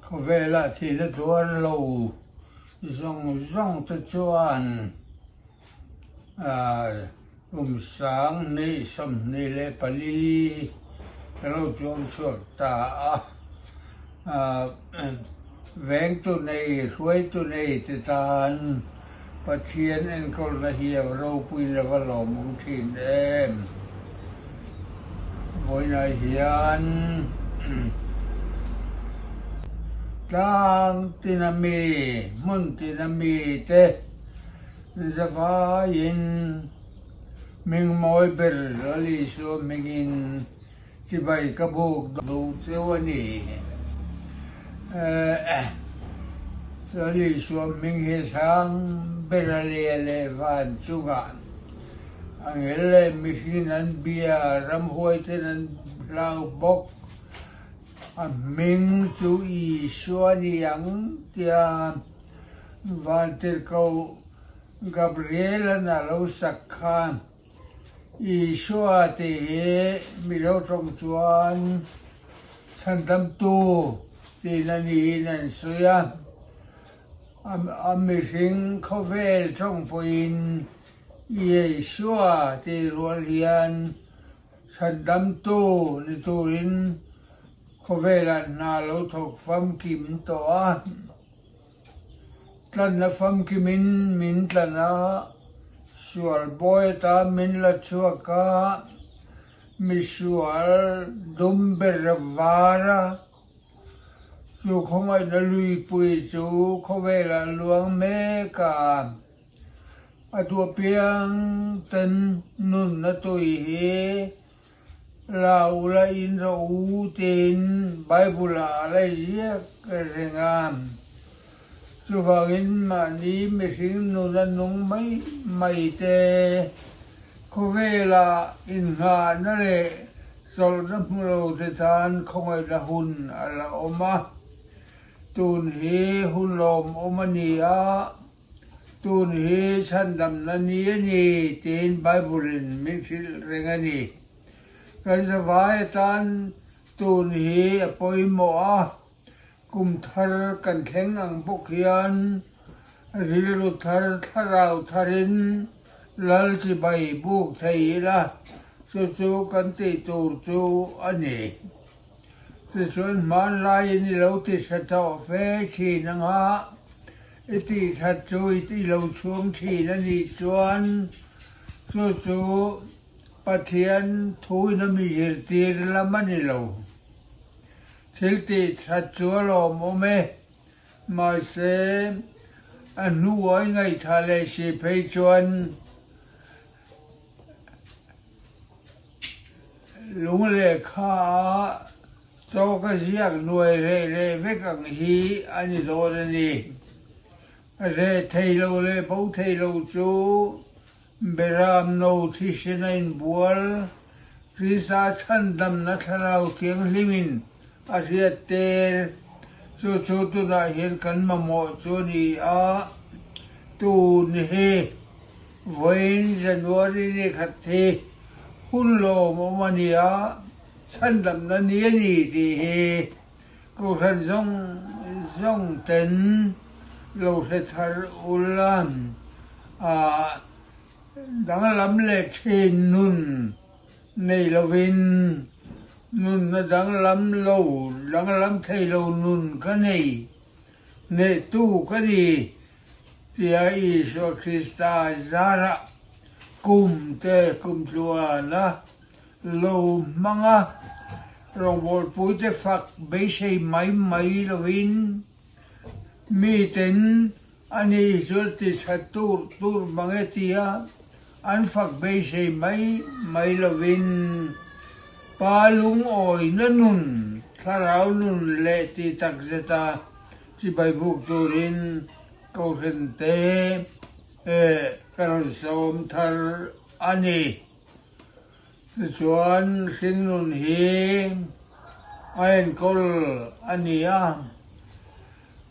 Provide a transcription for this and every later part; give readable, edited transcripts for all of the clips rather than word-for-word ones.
Khawvelah thihna tuar lo zawng zawng te chuan kum 2024 ka lo chuang chhuak ta a. Vengtu nei, hruaitu nei te tan Pathian enkawlna hi a ropui lova lawmawm thin em? Vawiinah hian tlang tina mi, hmun tina mi te zavaiin hmingmawi ber Lal Isua hmingin Chibai ka buk duh cheu a ni. Lal Isua hming hi sang ber a leh leh van chungah angel leh mihringin an bia, ramhuai ten an hlau bawk. A hming chu Isua a ni ang tia Vantirhkoh Gabriel-a'n a lo sak kha. Isua tih hi Mizo tawng chuan Chhandamtu tihna niin an sawi a, a mihring khawvel tawng pawhin Yeshua tih rual hian Chhandamtu ni turin khawvelah hna lo thawk famkim tawh a. Tlanna famkimin min tlan a, sual bawi atan min la chhuak a, misual dum ber a var a, chu khawngaihna luipui chu khawvelah a luang mek a, a duh apiang ten nunna tui hi La u la in rawh u tiin Bible ah a la ziak reng a. Chuvangin mahni mihring nuna nung mai mai te khawvelah innghahna leh chawlhna hmu lo te tan khawngaihna hun a la awm a. Tun hi hun lawmawm a ni a. Tun hi chhandamna ni a ni tiin Bible-in min hrilh reng a ni. Kan zavai atan tun hi a pawimawh a, kum thar kan thleng ang bawk hian rilru thar thlarau tharin Lal chibai buk thei ila, chu chu kan tih tur chu a ni. Tichuan hmanlaiin i lo ti hre tawh fe thin ang a, i tih that chu i lo chhuang thin a nih chuan chu chu Pathian thuin a mi zirtir lam a ni lo. Thil tih that chu a lawmawm e, mahse a hnuah i ngaihthah leh si phei chuan Lung lehkha ah chaw ka ziak nuai reh leh vek ang hi a ni dawn a ni. Reh thei lo leh bo thei lo chu Beram no thisen a inbual, Krista chhandamna thlarau thianghlimin a hriat tel. Chu chu tunah hian kan mamawh chu a ni a, tun hi. Vawiin January ni khat hi hun lawmawm a ni a, chhandamna ni a ni tih hi Kohhran zawng zawng ten lo hre thar ul a, danglam leh thin nun nei lovin nunna danglam lo, danglam thei lo nun ka nei, hnehtu ka ni. Tia Isua Krista zarah kum te kum tluana lo hmang a, rawngbawlpuite fak beisei mai mai lovin miten ani chu ti tha tur tur mang e tia an fak beisei mai mai lovin Pa lungawina nun, thlarau nun leh ti takzeta Chibai buk turin Kohhran te ka rawn sawm thar a ni. Tichuan hringnun hi a enkawl a ni a,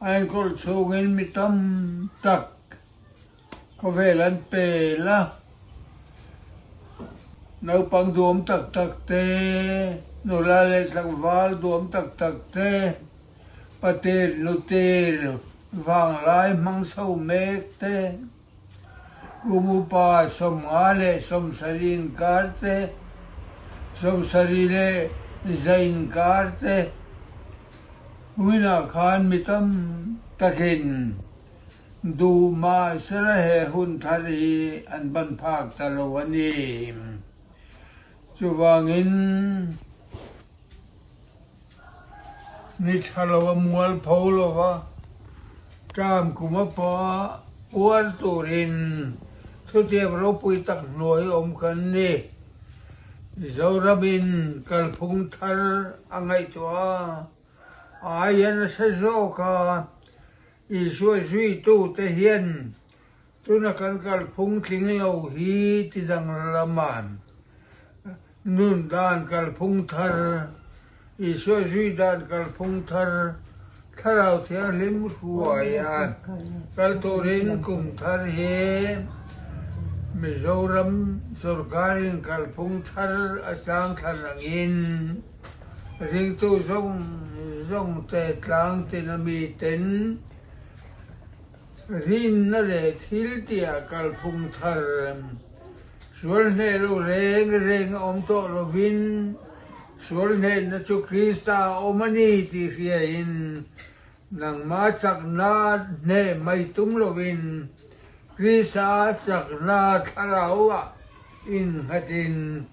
a enkawl chhungin mi tam tak khawvel an pel a, naupang duam tak tak te, nula leh tlangval duam tak tak te. Patir nutir vanglai hmang chho mek te, kum upa 57 inkar te, 71 inkar te, kuminah khan mi tam takin duh mahsela he hun thar hi an ban phak ta lo a ni. Chuvangin ni tha lo a mual pho lo va, term kum a pawh uar turin thutiam ropui tak hnuai awm kan ni. Zoramin kalphung thar a ngaihtuah a, aia nasa zawk a Isua zuitute hian Tuna kan kalphung tling lo hi ti dang lama nun dan kalphung thar, Isua zui dan kalphung thar, Thlarau Thianghlim hruaia kal turin kum thar hi Mizoram sorkarin kalphung thar a chang thlan angin ringtu zawng zawng te tlang tina miten Rinna leh thil tia kalphung thar sual hneh lo reng reng a awm tawh lovin, sual hnehna chu Krista a awm a ni tih hriain, nangmah chakna hneh mai tum lovin, Krista chakna thlarauah innghatin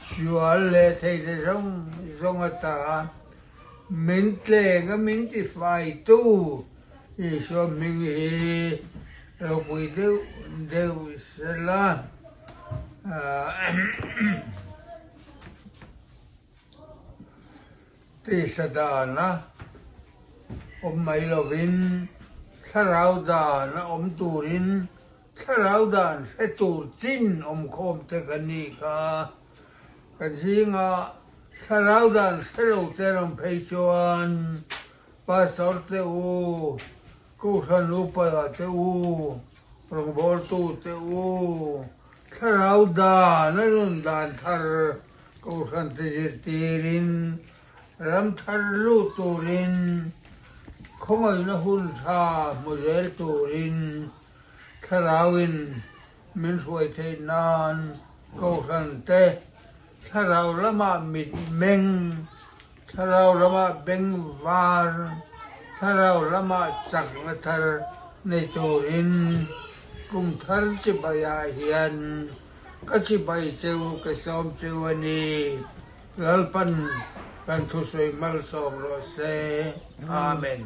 sual leh theihna zawng zawng ata min tleng a min tifaitu Isua hming hi ropui deuh deuh sela. Tisa dana awm mai lovin thlarau dan a awm turin thlarau dan hre tur chin awmkhawm te ka nih kha. Kan zinga thlarau dan hre lo te ram phei chuan Pastor te u, Kohhran upa te u, rawngbawltu te u, thlarau dan a rawn dan thar Kohhran te zirtirin, ram thar lut turin, khawngaihna hun tha hmu zel turin thlarauin min hruai theih nan Kohhran te Thlarau lamah mitmeng, thlarau lamah bengvar, thlarau lamah chakna thar nei turin kum thar chibaiah hian ka chibai cheu ka sawm cheu a ni. Lalpan kan thusawi malsawm rawh se. Amen.